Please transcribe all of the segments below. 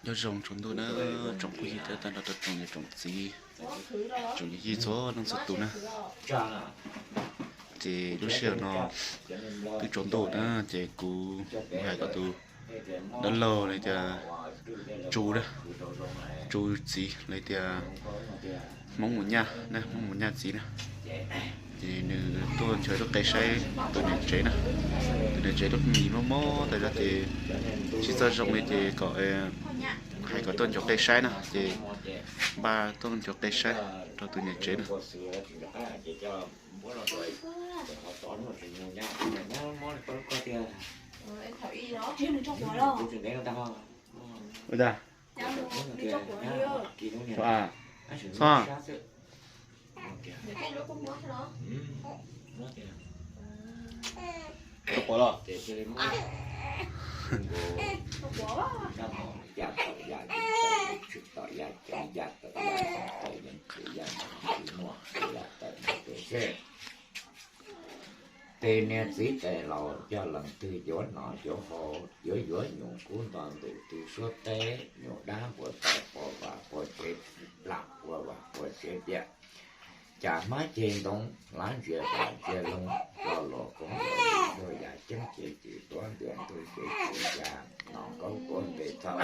Nyob zoo tsaus ntuj na, tsoom phooj ywg thiab tag nrho rau tsoom niam tsoom txiv, tsoom yij txhua leej txhua tus na. Ces lub sij hawm no twb tsaus ntuj na, ces kuv mus hais kom tus dab laug li tias Tsu na, Tsu txiv li tias Hmoob Mus Nyaj na, Hmoob Mus Nyaj txiv na. Ces nws tuaj nrhiav lub qe saib tus niam tsev na. Tus niam tsev lub mis mob mob tas zog ces tsis txawj zoo li ces kom hais kom tuaj nrhiav qe saib na, ces npaj tuaj nrhiav qe saib rau tus niam tsev na. Ua cas? Txhob, txhob quav los? Tes niag txiv tes laus coj leej twg yuav nom yuav haus, yuav yuav nyuam kub nto ntum twg suab teb, nyuam dab npua tais quas vam quas tsev, lam quas vam quas tsev tias cas hmab ceg ntoo, lav ntsia vam ntsia loo, lo luas koov luas lis luag yam ceeb cev cim duab ntias ntug cev cim ya, nom nkaub quav npe txog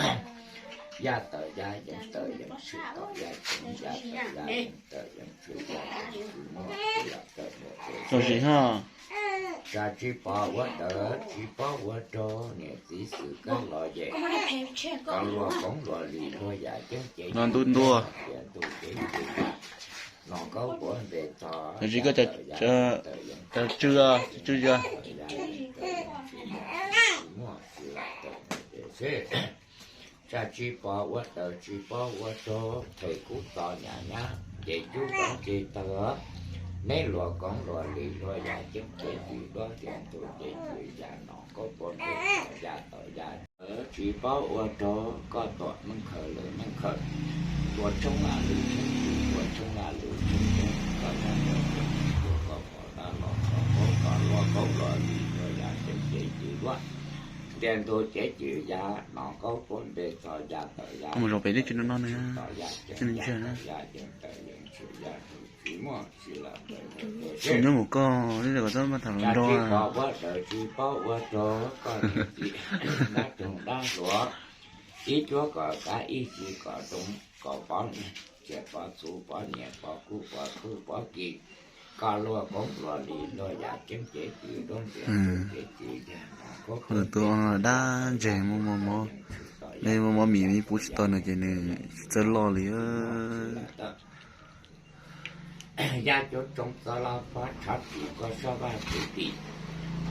ya tawm ya yeev tawm yeev tshwm tom ya ceev ya tawm ya yeev tawm yeev tshwm ya ceev tshwm muaj tshwm yam tawm muaj tshwm. Tsis haj tsa tsis pom ua dawm tsis paub ua rog, niam txiv xwm kab los yem, kom luas koov luas lis luag yam ceeb cev no ntuj ntuj. Ntias ntug cev cim ya, nom nkaub quav npe txog ya tawm ya yeev tawm yeev tshwm ya tawm ya yeev tawm yeev tshwm muaj tshwm yam tawm muaj tshwm seb. Tsa tsis pom ua dawm tsis paub ua rog, them kub txo nyam nyab ces cub koov ceg tawg, neb luas koov luas lis luag yam ceeb cev cim duab ntias ntug cev cim ya, nom nkaub quav npe txog ya tawm ya tsis paub ua rog, koj tuam meej khaws lwm meej khaws, tua tshoob laj lwm tshoob tsis tua tshoob laj lwm tshoob tshoob, koj dab ntawd tsis tua koj pom dab los txog paub kom luas koov luas lis luag yam ceeb cev cim duab ntias ntug cev cim ya, nom nkaub quav npe txog ya tawm ya yeev tawm ya tawm ya yeev tawm yeev tshwm ya tsis muaj tsis lam tawm. Nyob mus koj li kom txhob tham hluas nraug. Tsis pom ua dawm tsis paub ua rog, koj niam txiv dab roog dab hluas, ib cuab kom kav ib ci kom zoo, kom pov niam, txias pov txhuv pov niam pov kub pov khwb pov kis, kom luas koov luas lis luag yam ceeb cev cim duab ntias ntug cev cim ya, nom nkaub quav npe txog ya tawm ya yeev tshwm tom ya yeev tshwm ya tsis muaj tsis lam tawm. Ya cuab tsoob txawv laj fab tshav tsum koj sab vaj tswm tim,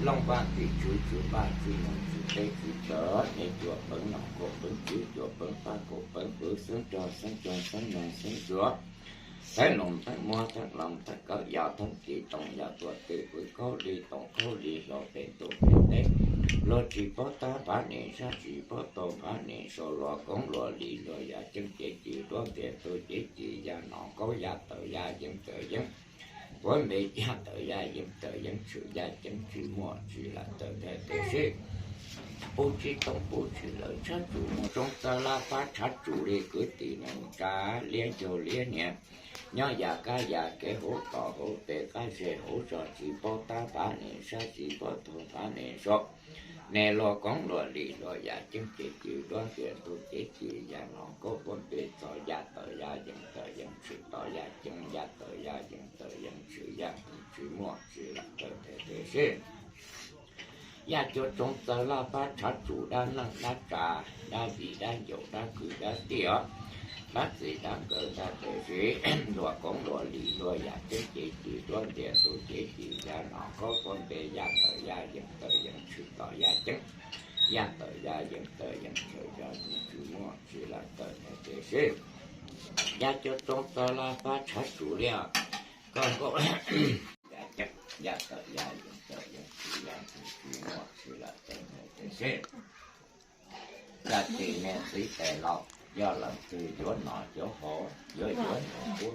looj vaj tim tswv tswv vaj tswv noog tswv teb tswv chaw, nej cua peev nom kaum peev tswv cua peev paj kaum peev pwv xeeb rog xeeb rog xeeb noog xeeb tsuav, theeb noog theeb muab theeb loos theeb kawm yog theeb ci toom yog tuam twm pwv khaub li toom khaub li hlau pem ntuj pem teb, luag tsis paub tab phav nim sab tsis paub tau phav nim sau, luas koov luas lis luag yam ceeb cev cim duab ntias ntug cev cim ya, nom nkaub ya tawm ya yeev tawm yeev, quav npe ya tawm ya yeev tawm yeev tshwm ya ceeb tsis muaj tsis lam tawm tes tes seb. Pub tsib toob pub tsis lawm tshav tsum mus tsoob txawv laj fab tshav tsum li kwv tij neej tsa, liab ncaug liab hniav, nyob ya kab ya kev hauv tom hauv tes qab ze hauv zog tsis paub tab phav nim sab tsis paub tau phav nim sau, nej luas koov luas lis luag yam ceeb cev cim duab ntias ntug cev cim ya, nom nkaub quav npe txog ya tawm ya yeev tawm yeev tshwm tom ya ceeb ya tawm ya yeev tawm yeev tshwm ya tsis muaj tsis lam tawm tes tes seb. Ya cuab tsoob txawv laj fab tshav tsum dab neej dab tsa, dab vim dab ncaus dab kwv dab tij os, dab txiv dab nkawd dab tes seb, luas koov luas lis luag yam ceeb cev cim duab ntias ntug cev cim ya, nom nkaub quav npe ya tawm ya yeev tawm yeev tshwm tom ya ceeb, ya tawm ya yeev tawm yeev tshwm ya tsis muaj tsis lam tawm tes tes seb. Ya cuab tsoob txawv laj fab tshav tsum li os, koj nkaub ya ceeb ya tawm ya yeev tawm yeev tshwm ya tsis muaj tsis lam tawm tes tes seb. Tsa tsis niag txiv tes laus, yog leej twg yuav nom yuav haus, yuav yuav nyuam kub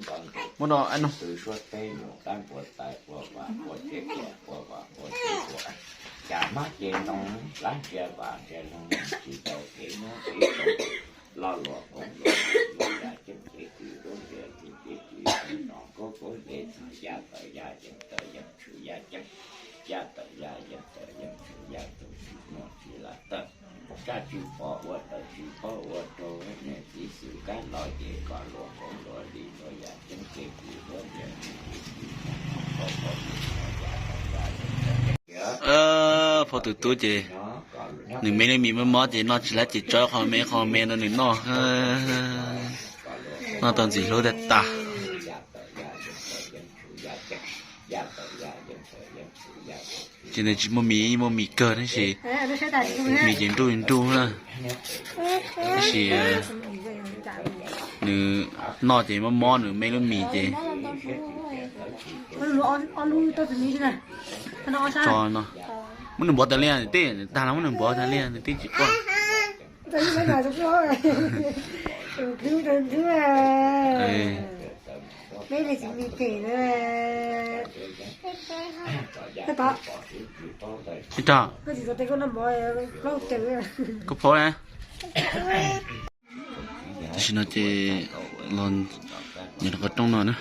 nto ntum twg suab teb, nyuam dab npua tais quas vam quas tsev quas, quas vam quas tsev quas, Cas hmab ces ntoo, lab ntsia vas ntsia loog, tsis tau kev nyob kev zoo, lo luas koov luas lis, luag yam ceeb ces tsis duab ntsia tsis kev tsis zoo, nom koob koob npe txog yaj tawm yaj yeeb tawm yeeb tshwm yaj ceeb, yaj tawm yaj yeeb tawm yeeb tshwm yaj ceeb, tsis muaj tsis lam tawm. Tsaj tsis pom ua raws tsis paub ua rau, niam txiv xwm kab los ces kom luas koov luas lis, luag yam ceeb ces tsis duab ntsia tsis kev tsis zoo, nom koob koob npe txog yaj tawm yaj yeeb tawm yeeb tshwm yaj ceeb. Phauj tus tub ces nws me lub mis mob mob ces noj tsis laib ces tso qho me qho me rau nws noj. Noj tau ntxim hlub tiag tas. Ces nws tsis muaj mis, muaj mis kawg tab sis mis ces nruj nruj na. Tab sis nws noj ces mob mob nws me lub mis ces tso no. Muab nws npuav tas li, nws tij tag los muab nws npuav tas li, nws tij tsis quaj. Ib tog, koj phaub na. Tam sim no ces los nyob rau qhov rooj no na.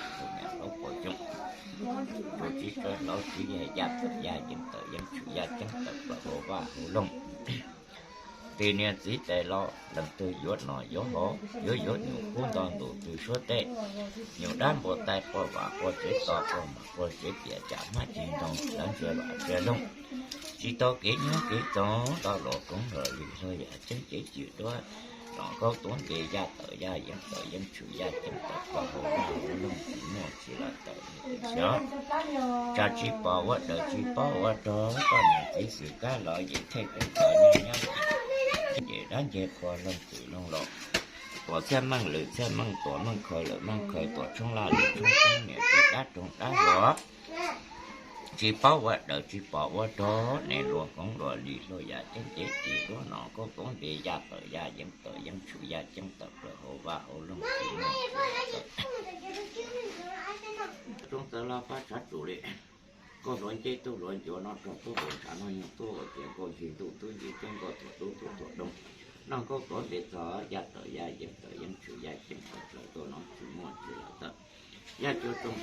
Tes niam txiv tes los leej twg yuav nom yuav hov, yuav yuav nyuam kub nto ntus twg suab teb, nyuam dab npua taij quaj vam quaj tsev to quaj mam quaj tsev piam cas hmab cig ntoo lawv ntsia vam ntsia loog. Tsis tau kev nyob kev txoos, lo luas koov luas lis, luag yam ceeb ces tsis duab, nom koob koob npe yaj tawm yaj yeeb tawm yeeb tshwm yaj ceeb tawm plaws hauv vaj hauv loog tsis muaj tsis lam tawm li tias xyov. Tsam tsis pom ua raws tsis paub ua rau, koj niam txiv xwm kab los yem thej koob txov nyob nyob, ces dab nce qhua loog txwm loog los, tuam txhiaj meej lwm txhiaj meej, tuam meej khaws lwm meej khaws, tuam tshoob laj lwm tshoob ceeb, niam txiv dab roog dab hluas. Tsis paub ua raws tsis pom ua rau, niam luas koov luas lis, luag yam ceeb ces tsis duab, nom koob koob npe yaj tawm yaj yeeb tawm yeeb tshwm yaj ceeb tawm plaws hauv vaj hauv loog tsis muaj tsis lam tawm. Tsoom tawv laj pab tshav tsuj li, nkauj hluav nceb tub hluav ncuav, noj rog tub hluav ntshav, noj nyoog tub hluav tias, nkauj ncig ntuj tub ncig teb, nkauj thuam dub tub thuam doo, noj nkauj tuav npe txog yaj tawm yaj yeeb tawm yeeb tshwm yaj ceeb tawm plaws tuaj no tsis muaj tsis lam tawm. Yaj cuab rooj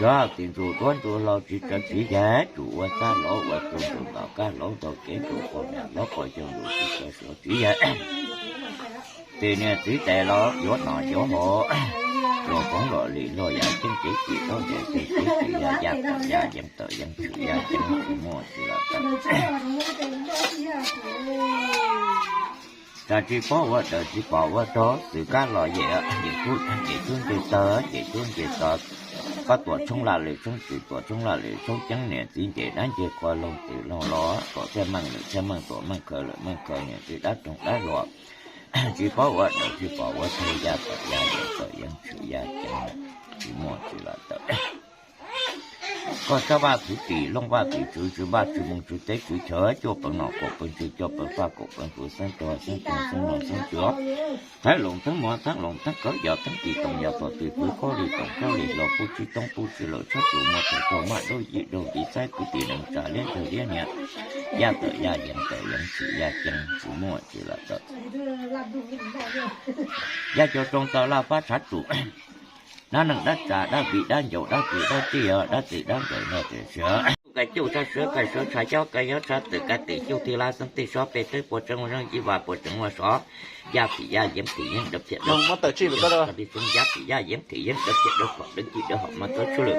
Xyov tim ntxus duab ntxus hlau tsis tsav txiv yam tsum ua txaj lov ua tu ntxuav tom kab hlau ntau kev ntxuav quas niam hlob quas yawg ntxuav tsis tsav suav txiv yam. Tes niam txiv tes los yuav nom yuav hov, luas koov luas lis, luag yam ceeb ces tsis duab ntsia tsis kev tsis yaj yaj tawm yaj yeeb tawm yeeb tshwm yaj ceeb tsis muaj tsis lam tawm. Tsam tsis paub ua raws tsis pom ua rau, xwm kab los yem, yem kub yem kub nce tawg yem kub nce txog, koj tuam tshoob laj lwm tshoob txwm tuam tshoob laj lwm tshoob ceeb, niam txiv nce dab nce qhua loog txwm loog los, kom txhiaj meej lwm txhiaj meej tuam meej khaws lwm meej khaws, niam txiv dab roog dab hluas. Tsis paub ua raws tsis pom ua rau, yaj tawm yaj yeeb tawm yeeb tshwm yaj ceeb tsis muaj tsis lam tawm. Koj sab vaj txwv tim, looj vaj tim tswv, tswv vaj tswv moos tswv teb tswv chaw, cuaj peev nom kaum peev tswv cuaj peev faj kaum peev fuv, xeeb rog xeeb roog xeeb noog xeeb cuav, theeb loos theeb muas theeb loos theeb kawv, yos theeb tis toom yos tuam twm pwv, kaub lis toom kaub lis hluas, pub tsib toob pub tsib lawm, tshab tus muaj tus tuag, maj daub yij daug ntiv, txaib kwv tij neej tsa, liab tug liab niam, yaj tawm yaj yeeb tawm yeeb tshwm yaj ceeb tsis muaj tsis lam tawm. Yaj cuab rooj tawv laj pab tshav tsuj. Dab neeg dab tsa dab vim dab ncaus dab kwv dab tij, dab txim dab nkawm no tiam sis, kais cuj sab sawv kais sawv tshav yob kais yob tshav twm kais tim cuj tij lab xeeb tij sob peb teb puas tseeb ua zeej yij vas puas tseeb ua sov, yaj tim yaj yeeb tim yeeb dawb phiaj dawb, yaj tim yaj yeeb tim yeeb dawb phiaj dawb phom dawb cim dawb hom mas txawb tshuaj lwm.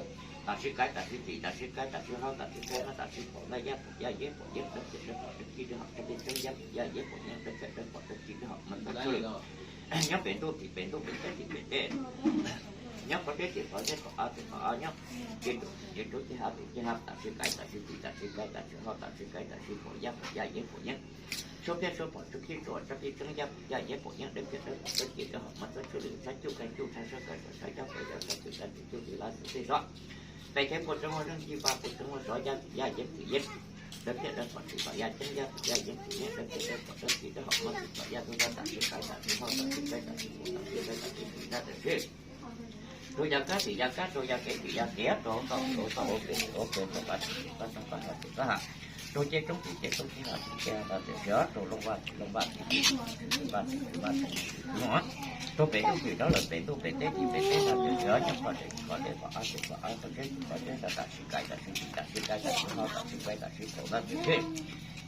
Tam sim kaiv tam sim tsim, tam sim kaiv tam sim hau, tam sim kaiv mab tam sim pom, laj yaj pom yaj yeb pom yeeb, dawb pom dawb pom dawb ci dawb hom, dawb peb tseeb yab pom yaj yeb pom yeeb, dawb pem dawb pom dawb ci dawb hom, mab txob tshwj lwm. Nyob pem ntuj tim pem ntuj, pem teb tim pem teb, nyob qhov deb tim qhov deb, qhov av tim qhov av nyob, ces rau tim ces rau ces hav tim ces hav, tam sim kaiv tam sim tsim, tam sim kaiv tam sim hau, tam sim kaiv tam sim pom yaj pom yaj yeb pom yeeb, suab phiab suab pom suab khib suab, dawb peb tseeb yab pom yaj yeb pom yeeb, dawb pem dawb pom dawb ci dawb hom, mab txob tshwj lwm, tshab cuj kais cuj, tshab sab kais sab, tshab cawv yawv, tshab twm dab twm cuj twm lab xwm tej xov, pem teb puas tseeb ua zeej ci vaj puas tseeb ua sov yaj tim yaj yeeb tim yeeb, dawb pem dawb pom tsim tom yaj ceeb yab pom yaj yeeb pom yeeb, dawb pem dawb pom dawb ci dawb hom, mab txob tsim tom yaj tub rog, tam sim kaiv tam sim hau, tam sim kaiv tam sim pom, tam sim kaiv tam sim tsim dab tam sim rau yav kab tim yav kab, rau yav kev tim yav kev, rau toj tim toj, ua pem tim ua pem, rau qab tim qab, rau qab hav tim qab hav, rau ceg roob tim ceg roob, ceg hav tim ceg hav, rau looj vaj tim looj vaj, tim vaj tim vaj, rau pem ntuj tim rau lawm, pem ntuj pem teb tim pem teb, rau tim qhov deb tim qhov deb, qhov av tim qhov av, qhov deb tim qhov deb, tam sim kaiv tam sim tsim, tam sim kaiv tam sim hau, tam sim kaiv tam sim pom dab tam sim,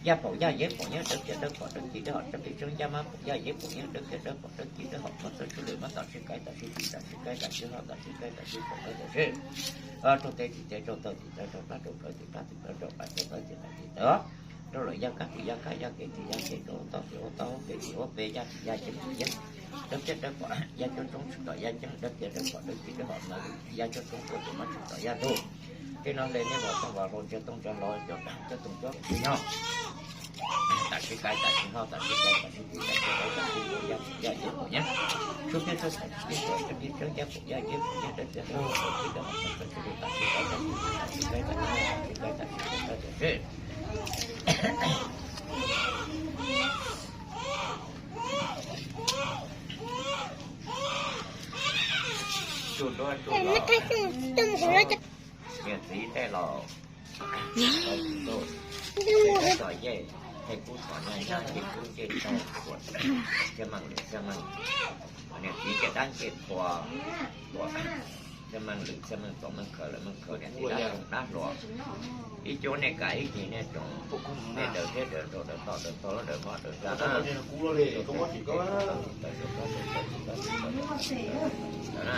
yaj pom yaj yeeb pom yeeb, dawb pem dawb pom dawb ci dawb hom, dawb pem tseeb yab mab pom yaj yeeb pom yeeb, dawb pem dawb pom dawb ci dawb hom, mab txob tshwj lwm, mab tam sim kaiv tam sim tsim, tam sim kaiv tam sim hau, tam sim kaiv tam sim pom dab tam sim, rau tes tim tes, rau taw tim taw, rau plab rau plawv tim plab tim plawv, rau qab rau qab tim qab tim tawv, rau lawm yav kab tim yav kab, yav kev tim yav kev, rau toj tim ua toj, ua pem tim ua pem, yaj tim yaj ceeb tim yeeb, dawb pem dawb pom yaj cuab roob tsim tom yaj ceeb, dawb pem dawb pom dawb ci dawb hom, yaj cuab roob puas tseem mab tsim tom yaj tug. Tej no le nej vam tooj vam hlau, ntsia tooj ntsia hlau, cov cuab tooj cuab tug nyob. Tam sim kaiv tam sim hau, tam sim kaiv tam sim tsim, tam sim kaiv tam sim pom yaj tim yaj yeeb pom yeeb, suab phiab suab pom suab khib suab, dawb pem tseeb yab pom yaj yeeb pom yeeb, dawb pem dawb pom dawb ci dawb hom, mab txob tshwj lwm, tam sim kaiv tam sim tsim, tam sim kaiv tam sim hau, tam sim kaiv tam sim pom dab tam sim, tsuj duab tsuj los, niam txiv tej laus, txog yej, tej kub txom nyem nyem, yej kub yej tau, ua txiaj meej lwm txiaj meej, niam txiv ncej dab ncej qhua, ua txiaj meej lwm txiaj meej, txom meej khaws lwm meej khaws, niam txiv dab hluas dab hluas, ib cuab nej kam ib ncig nej tsoom, nej daws teb daws rau daws toj daws tog daws mob daws tsa na.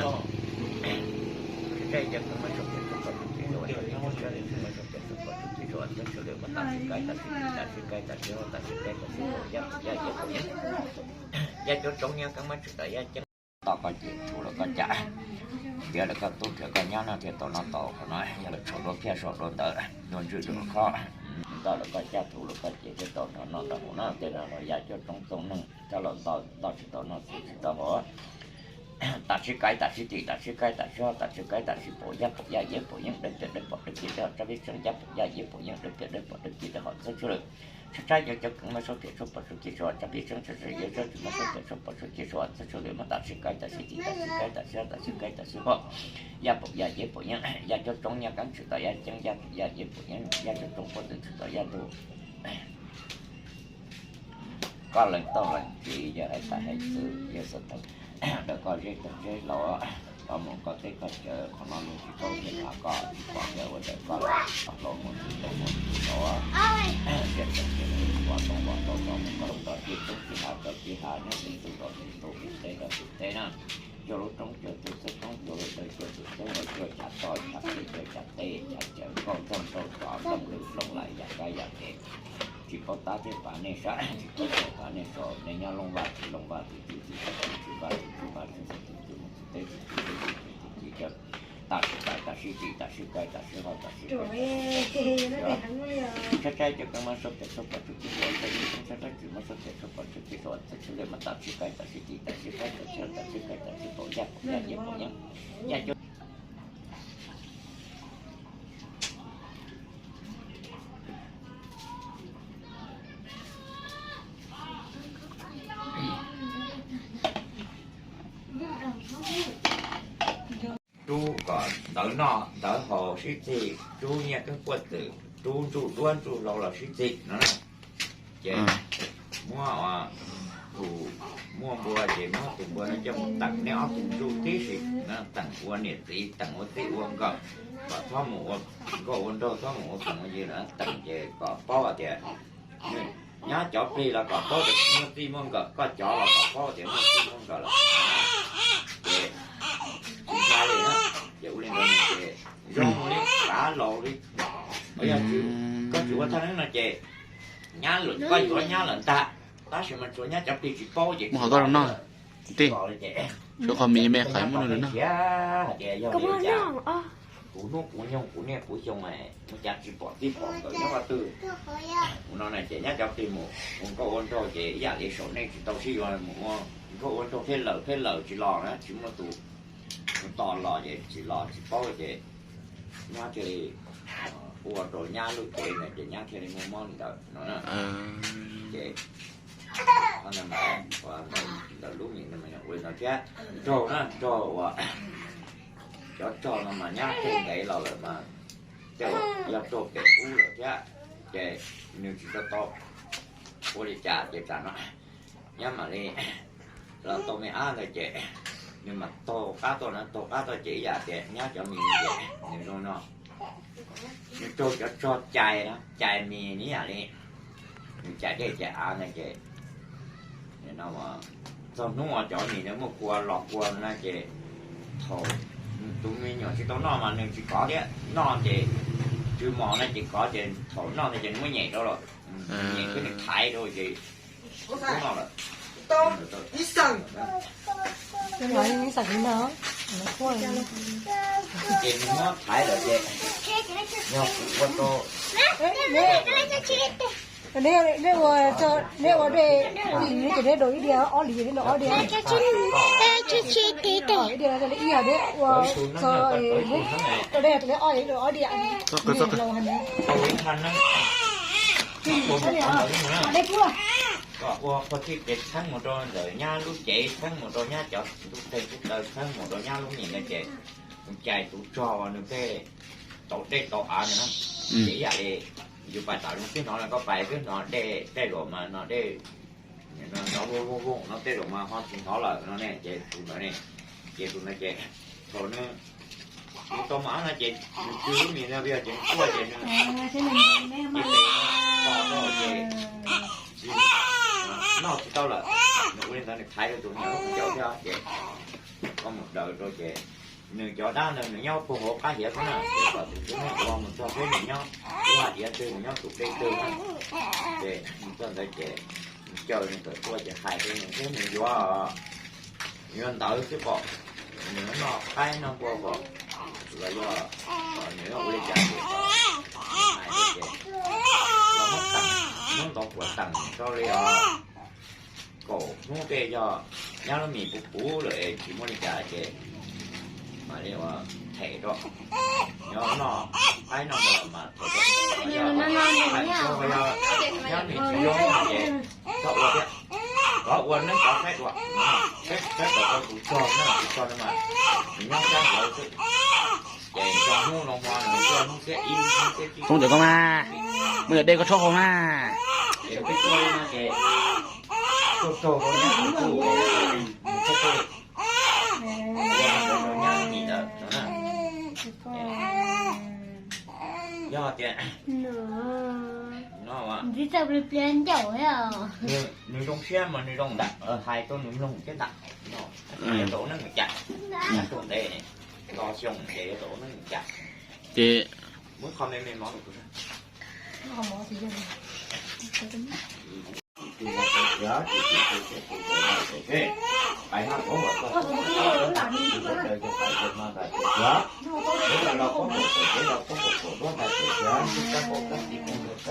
Tej yawg kab mab tsob pem tsob pom tsob pem tsob, kab mab tsob pem tsob pom tsob pem tsob, txob tshwj lwm, mab tam sim kaiv tam sim tsim, tam sim kaiv tam sim hau, tam sim kaiv tam sim pom yaj pom yaj yeeb pom yeeb, yaj cuab roob nyob, kab mab tsim tom yaj ceeb. Toj koj cem, tshuav lawm koj cam, ntiav lawm koj tub, nrhiav koj nyab no thiaj tau noj tau haus no. Yog lawv tshuav dua phiaj saum dua ntawv, dua ntswg dua khob, ntoj lawm koj caj, thuv lawm koj cem thiaj tau nrog noj nrog haus no. Tej no los yaj cuab roob txooj neeg, rov los ntoj tsis tau noj txiv tsis tau haus. Tam sib kaib tam sib tis, tam sib kaib tam sib ho, tam sib kaib tam sib paum, yaj paum yaj, yeeb paum yeeb, dawb paum dawb, pom dawb kiv dawb, ho tsab peb xeeb, yaj paum yaj, yeeb paum yeeb, dawb paum dawb, pom dawb kiv dawb, ho txhawb tshuaj lawm. Tshaib tshaib cov cov kws maj suab phem suab pom suab kiv suab tshaib phem xeeb, tshaib tshaib yuav tshaib tsw maj suab phem suab pom suab kiv suab tshaib tshuaj lawm, muab tam sib kaib tam sib tis, tam sib kaib tam sib ho, tam sib kaib tam sib paum, yaj paum yaj, yeeb paum yeeb, yaj coob coob, yaj kaab tshwm tom yaj ceeb, yaj paum yaj, yeeb paum yeeb, yaj coob coob, pob tw tshwm tom yaj ntug. Koj leej tauj leej txiv yawg hais tas hais txwv, yawg xav tau ntawm koj zej tag zeb laus, koj mus koj teb koj chaw, qhov no luag tsis paub thiab, koj tsis pom thiab, ua ntawm koj los hlob muaj txiv tau muaj txiv laus, zej tag zeb laus, ua tau ua tau tau mus koj rau tij roob tij hav rau tij hav, nyob txij ntuj rau txij ntuj, txij teb rau txij teb na. Cuaj lub roob cuaj tug xeeb roob, cuaj lub dawb cuaj tug xeeb laus, cuaj tsav toj tsav plig, cuaj tsav teb tsav cawv, nkauj ntxoog nrauj tsov, nplooj lwm nplooj lais, yam kab yam ke, tsis paub tab thiab pav nej sab, tsis paub txog pav nej saud, nej nyob looj vaj tsis looj vaj, tsis txwj tsis txwj, tsis vaj tsis txwj vaj, tsis txwj tsis txwj, mus txwj teb tsis txwj teb, tsis txwj tsis txwj, tam sib kaib tam sib tis, tam sib kaib tam sib ho, tam sib kaib tam sib ho, tshaib tshaib cov kws maj suab phem suab pom suab kiv suab tshaib tshaib tsw maj suab phem suab pom suab kiv suab tshaib tshaib lawm, muab tam sib kaib tam sib tis, tam sib kaib tam sib ho, tam sib kaib tam sib paum, yaj paum yaj, yeeb paum yeeb, yaj coob rub kom ntawv noj ntawv haus sib txig, rub nyiaj keeb puaj txwm, rub ntsuj duab ntsuj hlauv los sib txig no. Ces muab tus muaj npua ces muab tus npua no coj mus teem nej ob tug ntsuj tib si, teem ua niam txiv teem ua txij ua nkawm, kom txhob mus ua nkauj ua nraug, txhob mus ua feem ua yig lawm, teem ces kom paub hais tias nws nyob cov plig los kom paub tias muaj txij muaj nkawm, koj cov los kom paub tias muaj txij muaj nkawm lawm. Ces tsis ntshai li na, ces ua li ntawd ces zoo li kav laus li. Yog koj tsis ua thaj neeb no ces nyab lawm, koj yuav nyab lawm ntag, tab sis mas tsuas nyab cov plig tsis paub ces tsis los li ces, tsis los li ces, suav qhov mis me qhais muaj nug nug nag, hais tias yog li cas kuv hnub kuv nyoog kuv niaj kuv xyoo mus cas tsis pom txij pom nkawm nyob qhov twg. Ua no na ces nyab cov plig mus ua nkauj ua nraug ces ib yam li saum nej tsis tau sib yuav mus ua nkauj ua nraug pheej lawm pheej lawm tsis los na, tsis muaj tus tos los ces tsis los tsis paub ces nyab thiaj li ua rau nyab lub cev ntawd ces nyab thiaj li muaj mob li ntawd no na. Ces ntawm lub mis ua li ntawd thiab, raug na, raug uas cov rog no mas nyab raug ntev los lawm mas tej uas yog raug pem ub lawm thiab, ces nws tsis tau tau ua li cas ces tsam no nyab mam li los tau me ab ntawd ces nws mam taug qab tuaj na, taug qab tuaj ces ib yam tias nyab cov mis ces nws zoo no, nws raug cov rog cais, cais mis ib yam li nws cais dej cais av ntawd ces txog hnub uas cov mis ntawd muaj kua los kua na ces thaum tus me nyuam tsis tau noj mas nws tsis kov thiab, noj ces tsw mos na ces kov ces thaum noj ntawd ces nws muab nyem rau lawm, nyem thiab nws thaiv rau ces noj lawm. Ces nws muab thaiv lawm ces yog kuv ua rau neb ua dej, ces neb daus ib diav, ob hlis ces neb daus ob diav, ib diav ib hlis, ob hlis ob diav. Kom ua qhov txhij ces txheeb mus rau ntawm nyab lub cev, txheeb mus rau nyab cov ntug teg tub taw, txheeb mus rau nyab lub mis ntawd ces mus cais tus rog uas nws pheej tau dej tau av ntawd na. Ces ib yam li yus pais tom zoov twb hnov no, koj pais twb hnov dej, dej luam mas no dej nrov voog voog voog no, tej zaum mas ho tsis hnov lawm no ne. Ces tus ntawd ne, ces tus ntawd ces thaum nws, nws tau mas no ces nws tsw lub mis no, yog ces nws quaj ces nws, ces tes no tos rau ces tsis, noj tsis tau lawm. Nws ua li ntawd nws thaiv rau tus me nyuam lub qhov ncauj thiab ces koj mus daws rau ces nws cov dab ntawd nws nyob puag hauv qab hiav xwb na, ces kom tus tub ua mus txog peb nws nyob, ua hais tias twg nws nyob tus dej twg na. Ces mus txog ntawd ces nws caw nws tawm tuaj ces hais rau nws thiab nws yuav, yuav ntawd xwb pom, nws noj qaib noj npua pom, los yog nws ua li cas ces hais ces los muab teem, muab ntov kuam teem rau li os. Kaum hnub tej yog Nyab lub mis puv puv lawm es tsis muaj li cas ces mam li ua them rau. Nyob noj qaib noj mov mas them rau. Nyab mis tsis zoo ces txhob ua thiab. Kov ua neeb kov saib dua. Saib kom tau tus txog na, tus txog no mas nws nyob sab hauv xwb. Ces txog hnub no hmo nws tuaj hnub xiab ib hnub xiab tsib. Txhob ntawm koj mas, muaj yog dej koj tshoob hauv mas. Ces peb tuaj no ces tuaj txog rau nyab tus kuj mus txog tuaj ua rau nyab mis ntawd no na. Yog tias no nws zoo siab mas nws zoo ntawm hais rau nws mloog thiab ntawm no. Tau ua neeb mus cas, tau ntev, no xyoo ces tau ua neeb mus cas. Ces muab qho me me mov rau kuv.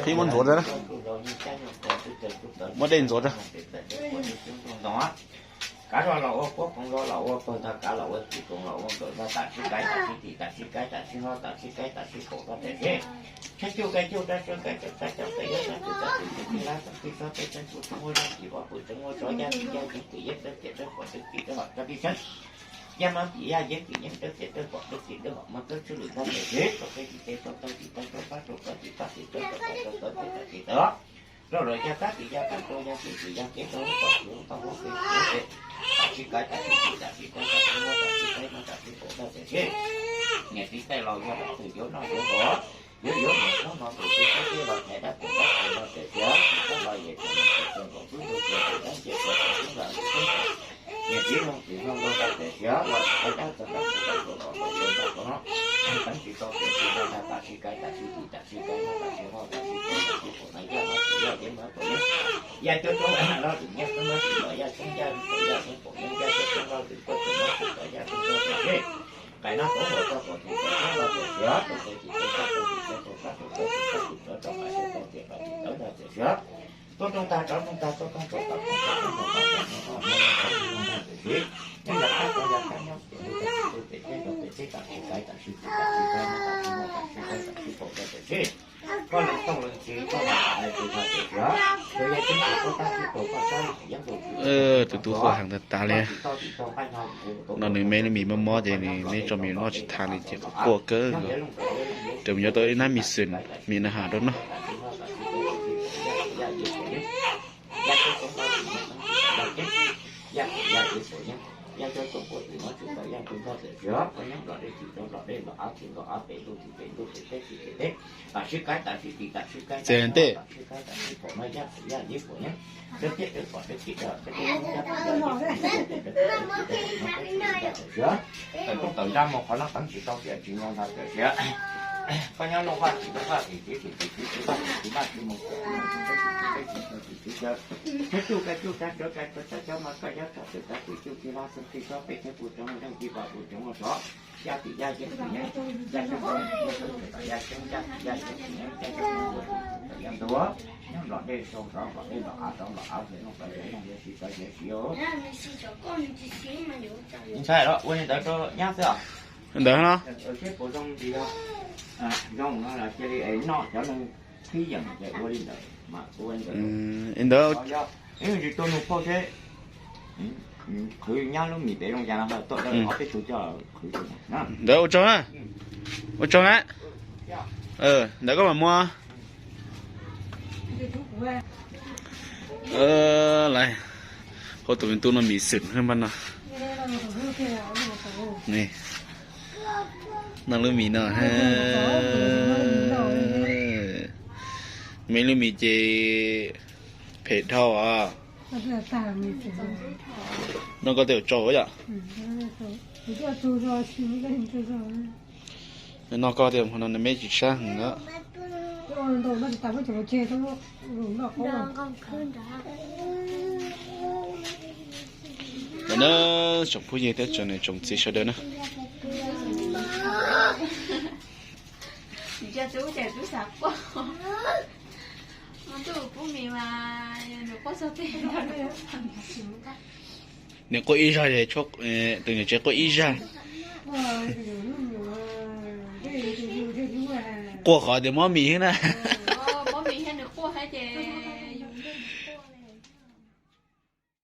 Qhib muab ntxuav rau, muab dej ntxuav rau. Kav zog los ua puab koov zog los ua pawg ntag, kav los ua txiv koov los ua nkawm zog, tam sib kaib tam sib tim, tam sib kaib tam sib hob, tam sib kaib tam sib kaum zog tam sib. Tshaib cuj kaij cuj, rab tsawb kaij tsawb, rab cov kaij yog rab tus rab tus tus tij lab txoom tij xob peb tseeb kuj tseeb ua zog, tsis vov pw tseeb ua tsov, yaj tij yaj yeeb tim yeeb dawb ciam dawb pom dawb tim dawb hom rab pij tseeb. Yaj mab tim yaj yeeb tim yeeb dawb ciam dawb pom dawb tim dawb hom mab dawb tshwj lwm zog tam sib, tau peb tim teb tau tau tim tau tau pab tau pab tim pab tim tawv tau tau tawv peb tam tim tawv. Rau lawm yaj kab tim yaj kab rau yaj tim tim yaj kev rau lub tom tim lub tom huab peb tim huab peb. Tam sib kaib tam sib tim tam sib kaib tam sib hob tam sib kaib mab tam sib kaum zog tam sib. Niam txiv tej laus yog dab tsi yuav noj yuav haus, yuav yuav mus hnub no tus twg sab teb los thaiv dab tus dab tus los tam sib, tus kab los yem tus mus tus txog nkaus xub ntuj cia tus dab ncia tus tus xub nkaus tus xub nkaus. Niam txiv loo txiv loo loo tam sib los thaiv dab txog dab tus dab tus los tus tus dab tus no. Teev tsis tau tias tsis tau tam sib kaib tam sib tim tam sib kaib mab tam sib hob tam sib kaib tam sib kaum na yaj mab tim yaj yeeb mab tim yeeb. Yaj cuab coob los tim yaj xeeb mab tim los yaj xeeb yaj pom yaj xeeb pom yeeb yaj cuab coob los tim cuab coob mab tim los yaj xeeb cuab tim sib. Qaij nab koob los txog kom tim kom txob los tim sib, tau txais tim tau txais tim tau txais kab tau txais tim tau txais tim tau txais qaij tau tau tim qaij tim tawv los tim sib. Tuaj rooj tag rov rooj tag tuaj koob rov tag koob rov koob rov tag rov koob rov tag rov koob rov tag tim sib. Nyob yog kab tau yog kab nyob tim tus tim tus tim teb rau tim teb tam sib kaib tam sib tim tam sib kaib tam sib hob tam sib kaib tam sib kaum rau tim sib. Koj leej tooj leej txiv koj mam hais tus hais tias yog, yog yog tseeb tias koj tab tsis tau koj sab yeeb tus Tus tub quaj heev tas tas li. No nws me lub mis mob mob ces nws me tso mis noj tsis tas li ces quaj quaj kawg nkaus. Ces mus yuav tau ib nab mis xwm, mis nws ham rau noj. Txiv ntej. Tawm rooj tawm zaj mus qhov no teev tsis tau tias tsis nco ntag tam sis. Koj nyob loj vaj tsis loj vaj tim txiv tim txiv txiv txiv vaj tim txiv vaj tsis mus txawm tsis txawj tsis txawj tsis txawj. Koj cuj koj cuj kab tsawb kab tsawb kab coj mas koj nyob txog txawm kab tim cuj tij lab xeeb tij xob peb txheeb pus tsoom leej tij pom pus tsoom ua sov. Yaj tim yaj yeeb tim yeeb, yaj xeeb yaj xeeb tim yaj xeeb yaj tim yaj xeeb tim yeeb yaj xeeb tim yeeb yaj xeeb tim yeeb tim yaj ntuj. Nyob nplom dej sau nrov nplom dej nplom av rov nplom av ces noj tau ces noj, yuav siv tau ces siv. Ntshai los ua li ntawd rau nyab xwb os. Ntawd no. Seb puas zoo tsis yog, zoo no los cia li es noj cov neeg khib yeem ces ua li ntawd mas ua li ntawd. Ntawd. Yog ib tsis tuaj nug phauj seb qhwv nyab lub mis pem zoo cas no tuaj ob peb tug coj qhwv. Ntawd ua tsaug na. Ua tsaug na. Ntawd koj mam muab. Lawm, hauv tus me tub no mis xwm npaj no. Noj lub mis no, me lub mis ces phem dhau os. Noj koj tej ua tsaug yom. Noj koj tej no nws me tsis sab heev na. Ntawm na tsoom phooj ywg thiab tsoom niam tsoom txiv sawv daws na. Nws quaj ib zag, tus niam tsev quaj ib zag. Quaj qhov tias mob mis xwb na.